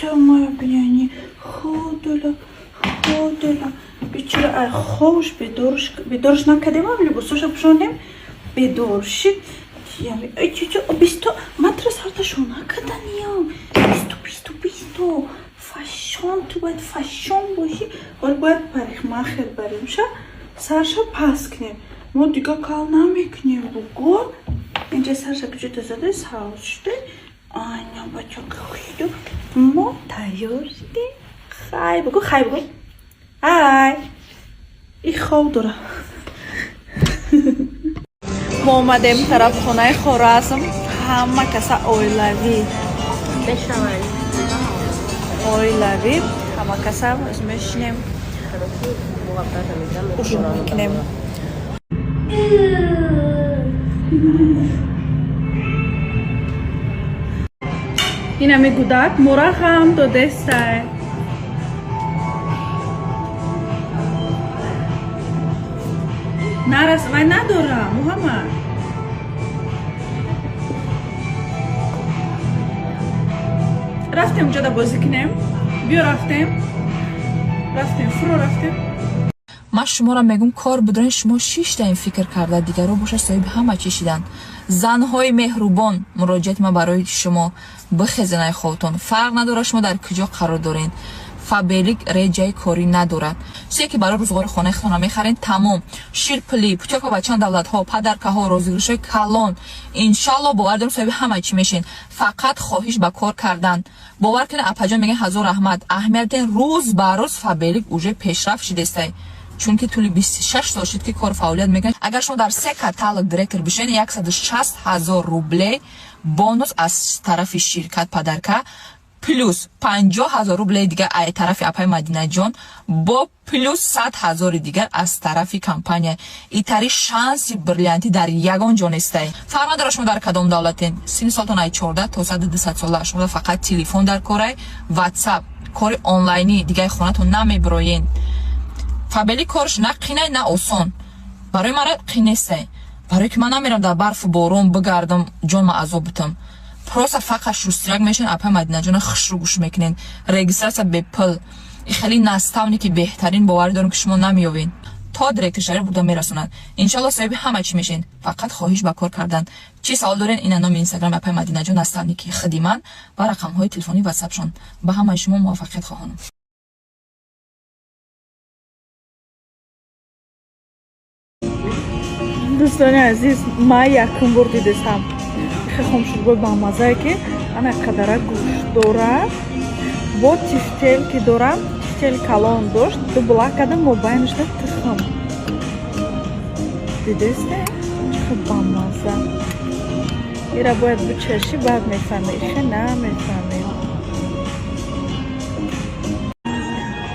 Бача моя биняни худула худула бичора ай ховш бедорш накардем, либосоша пӯшондем, бедор шид. Бисту матра сарта шона карданиям. Бисту бисту бисту фашон, ту бояд фашон бошӣ. Ҳол бояд парикмахер баремша, сарша пас кунем. Мо дига кал намекунем, бугӯ. Инҷа сарша куҷота зада савз шуда. Айна бачаки хушду. Мо тайёр шудем. Хай бугӯ, хай бугӯ. Ай. И хоб дора. Мо омадем тарафхонаи Хоразм. Ҳама каса оилавӣ. Оилавӣ. Ҳама каса мешинем. Ужин мекунем. Инами гудак мора ғам додестай. Нарас вай надора, Муҳаммад. Рафтем ҷода бозӣ кунем. Биё рафтем. Рафтем, фуро рафтем. Ман шуморо мегӯм, кор бидорен, шумо шиштаин фикр карда, дигарро бошад соҳиби ҳама чӣ шидан. Занҳои меҳрубон, муроҷиати ман барои шумо: бихезен ай хобтон. Фарқ надорад, шумо дар куҷо қарор дорен. Фаберлик реҷаи корӣ надорад. Чизе ки барои рӯзғори хонаи худтонро мехарен, тамом. Ширпулӣ, путёвка ба чанд давлатҳо, подаркаҳо, розыгрышҳои калон. Иншалло, бовар дорем, соҳиби ҳама чӣ мешен. Фақат хоҳиш ба кор кардан. Бовар кунед, апаҷон мегӯян, ҳазор раҳмат. Аҳамият ден, рӯз ба рӯз Фаберлик уже пешрафт шидестай, чунки тӯли 26 сол шуд, ки кор фаъолият мекунад. Агар шумо дар се каталог директор бишавед, 160 ҳазор рубле бонус аз тарафи ширкат подарка, плюс 50 ҳазор рубле дигар ай тарафи апаи Мадинаҷон, бо плюс 100 ҳазори дигар аз тарафи компания. Итари шанси бриллиантӣ дар ягон ҷо нестай. Фарқ надорад, шумо дар кадом давлатен, синни солтон ай 14 то 100 сола, шумо фақат телефон дар корай, ватсап, кори онлайнӣ, дигаи хонатон намебироен. Фаберлик корш на қинай, на осон. Барои мара қин нестай, барое ки ман намерам дар барфу борон бигардам, ҷонма азоб битам. Просто фақат шустряк мешен, апай Мадинаҷона хушрӯ гӯш мекунен. Регистрация бепул. И хеле наставники беҳтарин, боварӣ дорем, ки шумо намеёвед. То директоршари бурда мерасонад. Иншалло, соҳиби ҳама чӣ мешен. Фақат хоҳиш ба кор кардан. Чӣ савол дорен, ина номи инстаграм апай Мадинаҷон, наставники худи ман, ва рақамҳои телефонӣ ватсапшон. Ба ҳамаи шумо муваффақият хоҳонам. Дӯстони азиз, ман якум бор дидестам хе хомшурбои бамазае, ки ана қадара гӯшт дора, бо тифтел ки дора, тифтел калон дошт, дубла кардам, мобайнашда тухм. Дидесте, чӣ хел бамаза? Ира бояд бичашӣ, баъд мефаҳмӣ, хе намефаҳмӣ.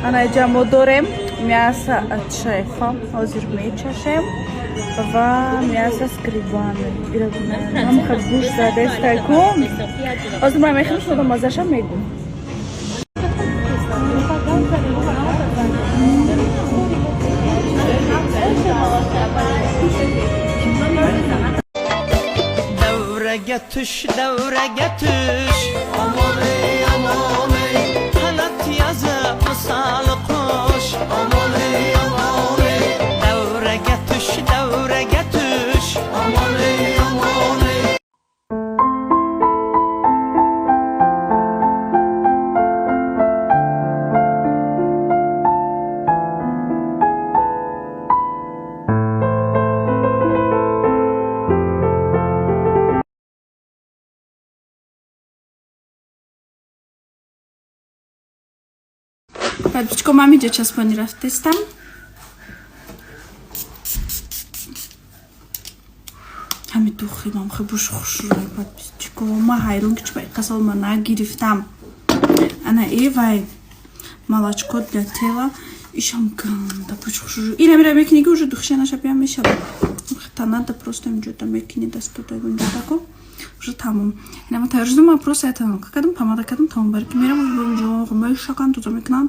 Ана иҷа мо дорем мясо от шефа, ҳозир мечашем, ва мясо с грибами. Ҳамха гӯшт задестайку. Ҳозир ман мехӯрам, шумо мазаша мегӯм. Davraga tush, davraga tush. Omon ey, omon ey. Qanot yozib misol qush. Omon ey, omon ey. Davraga tush, davraga tush. Omon ey, omon ey. Подписчико, ман иҷа часпонӣ рафтестам. Ҳами духи мам хе буш хушрӯй. Подписчико, ма ҳайрон, ки чиба иқасол ма нагирифтам. Ана и вай молочко для тела, ишам ганда буш хушрӯй. Ира мира мекунӣ, ки уже духша наша бия мешава. Танада просто инҷода мекунӣ, дастода инҷодако, уже тамом. Инама тайёр шудам, ман просто тоналка кардам, помада кардам, тамом. Бари ки мерам инҷо мешакан, тоза мекунам.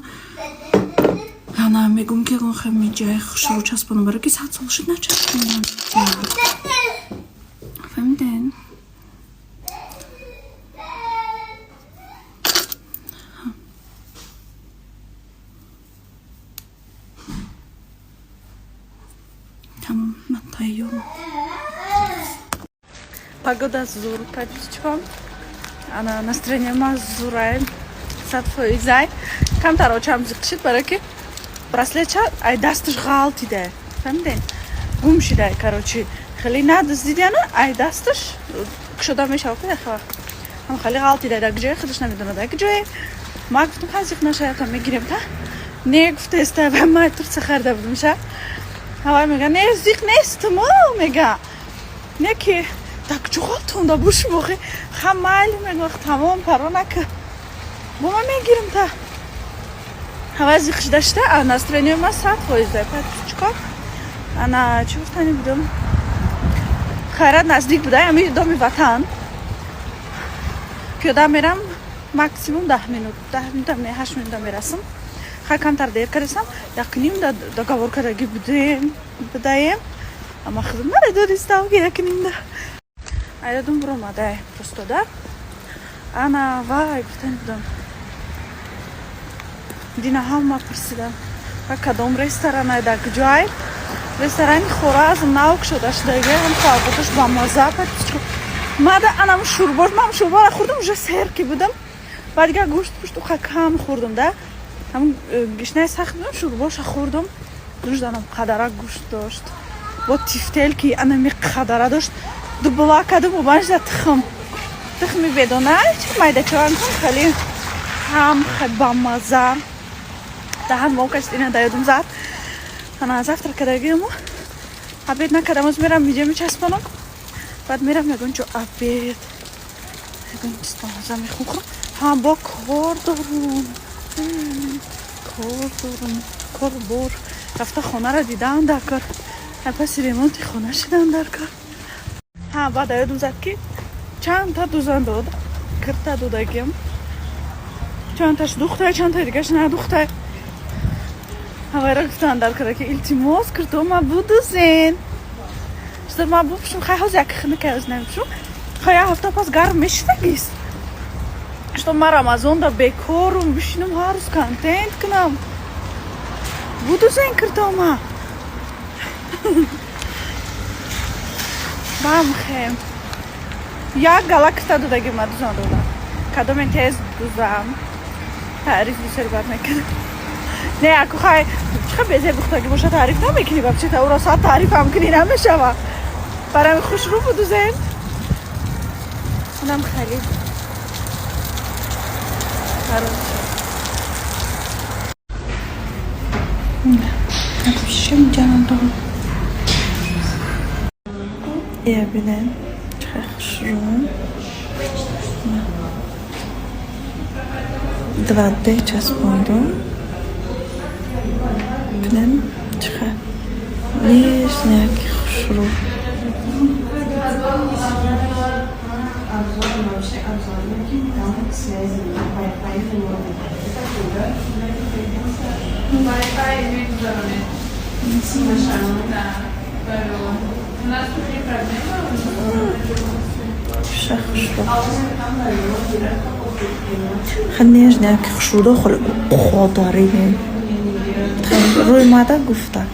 Ана мегӯм, ки ягон хе миҷаи хушрӯ часпонам, барои ки 100 сол шуд начаспонам. Фаҳмиден? Ман тайёрам. Погода зур, подписчикам. Ана, настроение ма зурай. 100%-ай. Камтар очам зиқ шид, барои ки браслетча ай дасташ ғалтида. Фаҳмиден? Гум шидай, короче. Хеле надиздидяна, ай дасташ кушода мешава ки яхе вақт. Ҳам хеле ғалтида, дар ҷое худаш намедонад, дар ҷое. Ма гуфтам, ха, зиқ нашаята, мегирем та. Не, гуфтеста, ва ма турса харида будам ша. Ҳавай мега, не, зиқ нестмо, мега. Не ки так чӯ ғалтонда буш бохи. Ха, майли, мега, тамом, парво нака. Бо ма мегирем та. Ҳавай зиқ шида шида, а настроение ма 100%-ай, подписчико. Ана, чӣ гуфтани будам? Хайрат наздик буда, ами доми ватан. Пиёда мерам, максимум 10 минут, 10 минутам не, 8 минута мерасам. Хай, камтар дер кардасам, 1:30 да договор кардаги будем, будаем. Ама худам наредонистам, ки 1:30 да. Айдадум буромадай просто да. Ана, вай, гуфтани будам. Дина ҳама пурсидам. Ва кадом ресторан, дар куҷоай? Ресторани Хоразм нав кушода шудаги, ҳам хавботаш бамаза, подписчико. Мада анам шӯрбош, ман шӯрбора хӯрдам, уже сер ки будам. Баъд дигар гӯшт пушт уқа кам хӯрдам да. Ҳам гишнаи сахт будам, шӯрбоша хӯрдам. Нужданам қадара гӯшт дошт. Бо тифтел ки анами қадара дошт. Дубла кардам, убанжда тухм. Тухми бедона, чи майдачаван кун, хеле ҳам бамаза. Даҳан мом кашид, ина да ёдум зад. Ана, завтрак кардагиму. Обед накардам, оз мерам видео мечаспонам. Баъд мерам ягон ҷо обед. Ягон чиз бамаза мехӯрам. Ҳам бо кор дорум. Кор дорум. Кор бор. Рафта хонаро дидаам дар кор. Паси ремонти хона шидам дар кор. Ҳа, баъд ёдум зад, ки чандта дузан дод. Кирта додагим. Чандташ духтай, чандтаи дигаш надухтай. Ҳавайро гуфтан дар кора, ки илтимос, киртома будузен. Что ма бупушум, хай, ҳоз як хиника ҳоз намепушум. Хай, як ҳафта пас гарм мешидагист. Что ма Рамазонда бекорум, бишинам, ҳар рӯз контент кунам. Будузен киртома. Бамхем. Як гала кирта додаги ма дузан додам. Кадоме тез дузам. Таъриф бисёр бад мекунам. Не, аку хай, чӣ безеб духтаги боша, таъриф намекунӣ, вообще-то ӯро сад таърифам кунӣ, намешава. Барами хушрӯ будузен. Унам хеле. Короче. Вообще ҷанам. Я бинем, чӣ хушрӯ. 2D часпондум. Бинем, чӣ нежняки хушрӯ. Ша хушрӯ. Хеле нежняки хушрӯ, хеле қодари. Рӯй мада гуфтак.